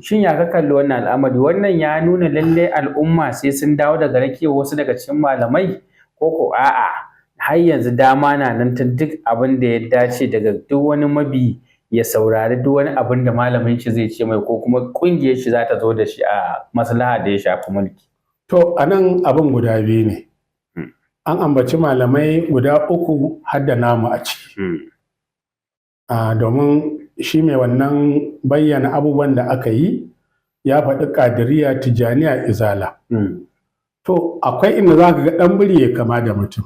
Shin ya ka kalli wannan al'amari? Wannan ya nuna lallai al'umma sai sun dawo daga rakiyar wasu daga cikin malamai, ko ko a'a, har yanzu dama na nan ta duk abin da ya dace daga duk wani mabi ya saurari duk wani abin da malamin shi zai ce mai, ko kuma kungiyar shi za ta zo da shi a maslaha da ya shafi mulki? To, a nan abin guda biyu ne. An ambaci malamai guda uku, har da namu a ciki. Domin shi mai wannan bayyana abubuwan da aka yi ya faɗi Ƙadiriya, Tijjaniya, Izala. To, akwai inda za ka ga ɗan biri ya kama da mutum.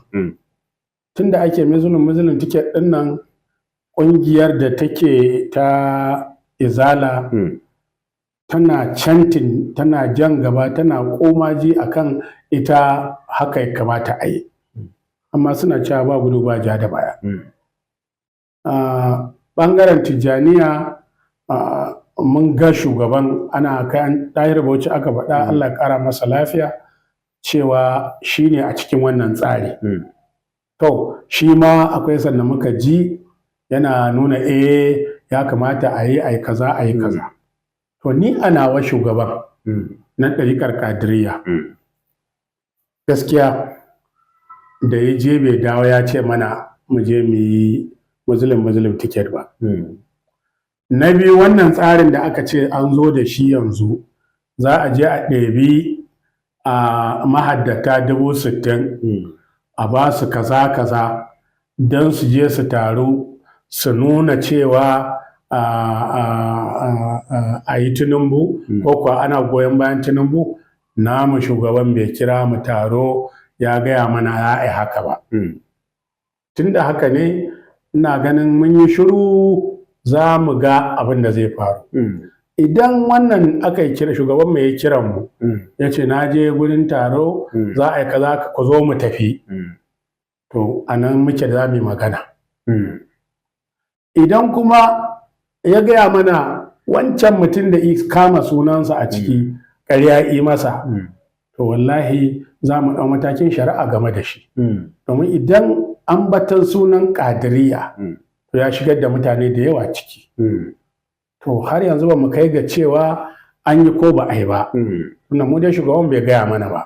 Tunda ake Muslim Muslim ticket ɗin nan, ƙungiyar da take ta Izala tana chanting, tana jan gaba, tana komaji akan ita haka ya kamata a yi. Amma suna cewa ba gudu ba ja da baya. Ɓangaren Tijjaniya, mun ga shugaban ana kai Ɗahir Bauchi aka faɗa, Allah ƙara masa lafiya, cewa shi ne a cikin wannan tsari. To, shi ma akwai sanda muka ji yana nuna eh, ya kamata a yi, a yi kaza, a yi kaza. To, ni a nawa shugaban na ɗariƙar Ƙadiriya, gaskiya da ya je bai dawo ya ce mana mu je mu yi Muslim Muslim ticket ba. Na biyu, wannan tsarin da aka ce an zo da shi yanzu, za a je a ɗebi a mahaddata 60,000, a ba su kaza kaza don su je su taru su nuna cewa a yi Tinubu, ko kuwa ana goyon bayan Tinubu. Namu shugaban bai kira mu taro ya gaya mana ya yi haka ba. Tunda haka ne, ina ganin mun yi shiru, za mu ga abin da zai faru. Idan wannan aka yi kira, shugaban mai ya kiran mu ya ce na je gurin taro, za a yi kaza, ku zo mu tafi, to a nan muke za mu yi magana. Idan kuma ya gaya mana wancan mutum da kama sunansa a ciki ƙarya yi masa, to wallahi za mu ɗau matakin shari'a game da shi, domin idan ambatan sunan Ƙadiriya, to ya shigar da mutane da yawa ciki. To, har yanzu ba mu kai ga cewa an yi ko ba a yi ba. Wannan mu dai shugaban bai gaya mana ba.